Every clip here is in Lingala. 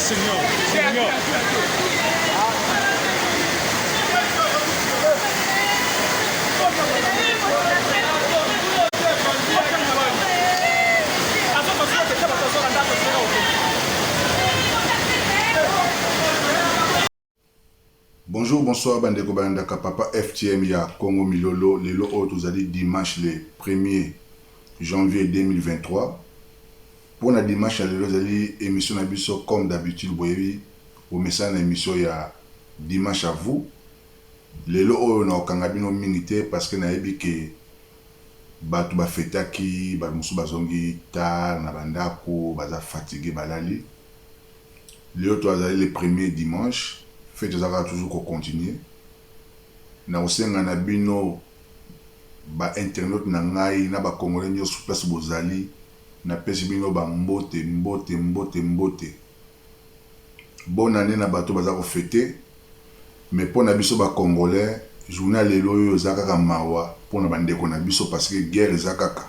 Seigneur. Seigneur. Bonjour, bonsoir bandeko balandaka papa FTM ya Congo Milolo. Lelo oyo tozali dimanche le 1er janvier 2023. Pona dimanche ya lelo ezali emission na biso comme d'habitude, boyebi bomesana na emission ya dimanche à vous. Lelo oyo nakokanga bino mingi te parce que nayebi ke bato bafetaki, bato mosusu bazongi tard na bandako, baza fatigue, balali. Lelo tozali le premier dimanche, fete eza kaka toujours ko continuer. Nakosenga na bino ba internautes na ngai na ba congolais nionso place bozali, napesi bino ba mbote, mbote, mbote, mbote. Bonne annee na bato baza ko feter, mais pona biso ba congolais journee ya lelo oyo eza kaka mawa pona ba ndeko na biso parce que guerre eza kaka.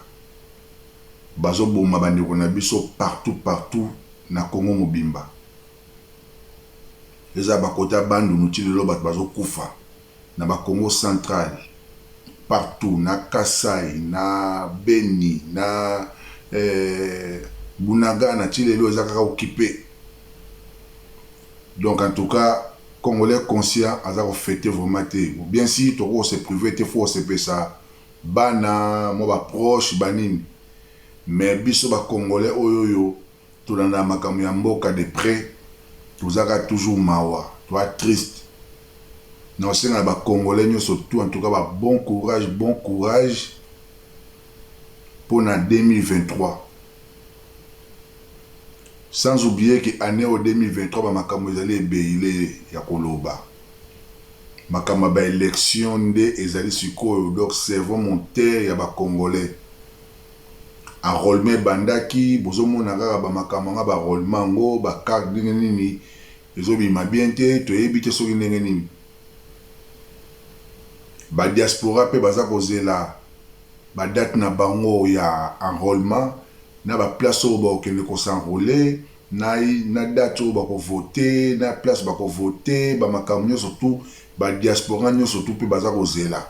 Bazo boma ba ndeko na biso partout partout na Congo mobimba. Eza ba kota Bandundu ti lelo bato bazo kufa na ba Congo central partout na Kasai na Beni na Bunagana ti lelo eza kaka occupe. Donc en tout cas congolais conscient aza ko feter vraiment te. Bien sur tokoki ko se priver te, faut kosepesa bana mwa ba proche ba nini, mais biso ba congolais oyo oyo tolandaka makambo ya mboka de près toza kaka toujours mawa, toza triste. Nakosenga na ba congolais nionso tout en tout cas ba bon courage, bon courage pona 2023. Sans oublier que annee oyo 2023 ba makambo ezali ebeile ya koloba. Makambo ya ba elections nde ezali sikoyo donc cerveau monteur ya ba congolais. Enrolement ebandaki bozo mona kaka ba makambo yanga ba enrolement yango ba carte ndenge nini ezo bima bien te toyebi te soki ndenge nini. Ba diaspora pe baza kozela ba date na bango ya enrolement na ba place oyo bakokende ko s'enroler na na date oyo bako voter na place bako voter ba makambo nionso tout ba diaspora nionso tout pe baza kozela.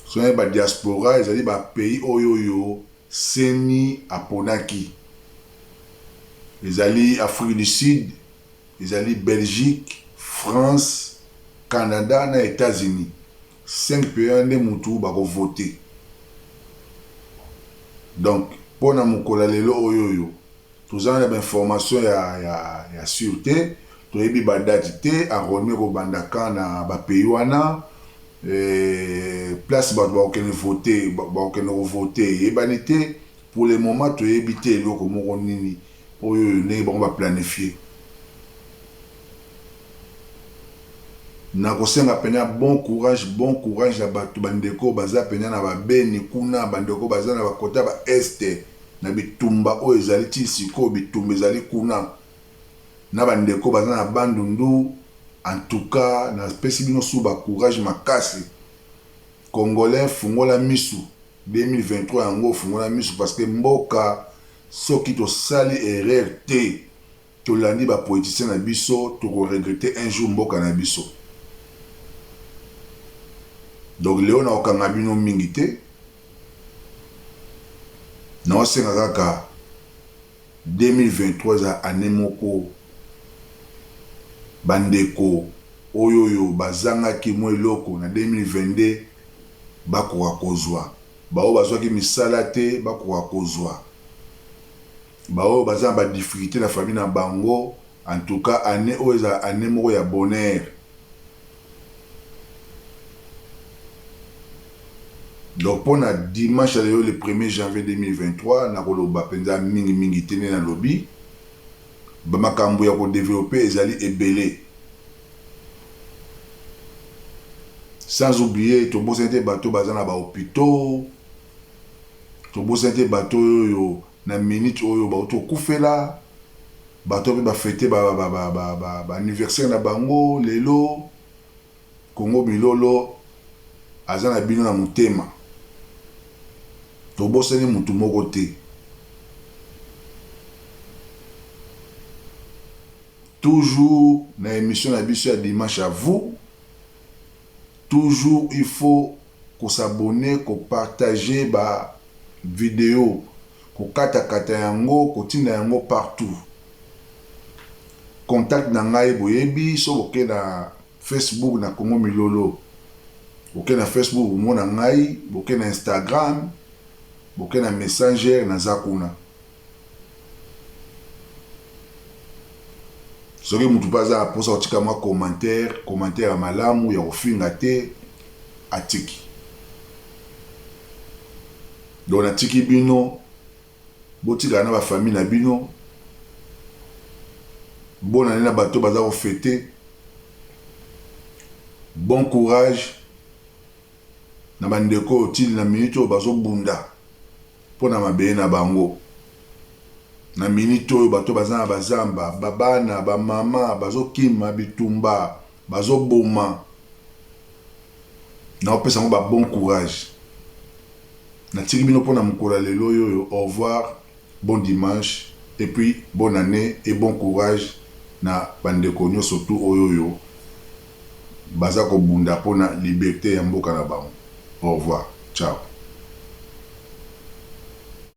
Soki ba diaspora ezali ba pays oyo oyo ceni aponaki ezali Afrique du Sud, ezali Belgique, France, Canada na Etats-Unis. 5 pays wana nde mutu bako voter. Donc pona mokolo ya lelo oyo oyo toza na ba information ya ya ya sur te, toyebi ba date te, enrolement ekobanda quand na ba pays wana, place batu bakokende voter, bakokende ko voter eyebani te, pour le moment toyebi te eloko moko nini oyo oyo ndenge bango ba planifier. Nakosenga pena bon courage, bon courage na batu ba ndeko baza pena na ba Beni kuna, ba ndeko baza na ba kota ba Est na bitumba oyo ezali ti sikoyo bitumba ezali kuna na ba ndeko baza na Bandundu en tout cas na pesi bino su ba courage makasi. Congolais fungola misu 2023 yango fungola misu parce que mboka soki tosali erreur te tolandi ba politiciens na biso toko regretter un jour mboka na biso. Donc lelo nakokanga bino mingi te, naosenga kaka 2023 eza annee moko ba ndeko oyo oyo bazangaki mwa eloko na 2022 bakoka kozwa, ba oyo bazwaki misala te bakoka kozwa. Ba oyo baza na ba difficultes na famille na bango en tout cas annee oyo ezala annee moko ya bonheur. Donc pona dimanche ya lelo le premier janvier 2023 nakoloba penza mingi mingi te nde nalobi ba makambo ya ko developper ezali ebele. Sans oublier tobosani te bato baza na ba hopitaux. Tobosani te bato oyo na minute oyo bauti kokufela, bato oyo pe ba feter ba anniversaire na bango lelo. Congo Bilolo aza na bino na motema. Tobosani mutu moko te. Toujours na emission na biso ya dimanche à vous. Toujours il faut ko s'abonner, ko partager ba video, ko kata kata yango, ko tinda yango partout. Contact na ngai boyebi so boke na Facebook na Congo Milolo. Boke na Facebook bomona ngai, boke na Instagram, boke na Messenger naza kuna. Soki mutu pe aza na posa kotika mwa commentaire, commentaire ya malamu ya kofinga te, atiki. Donc natiki bino botikala na ba famille na bino, bonne annee na bato baza ko feter, bon courage na ba ndeko oyo ti na minute oyo bazo bunda mpo na mabele na bango. Na minute oyo bato baza na ba zamba, ba bana, ba mama bazo kima bitumba, bazo boma. Nao pesa bango ba bon courage. Natiki bino mpo na mokolo ya lelo oyo. Au revoir, bon dimanche et puis bonne annee et bon courage na ba ndeko nioso tout oyo oyo baza kobunda mpo na liberte ya mboka na bango. Au revoir. Ciao.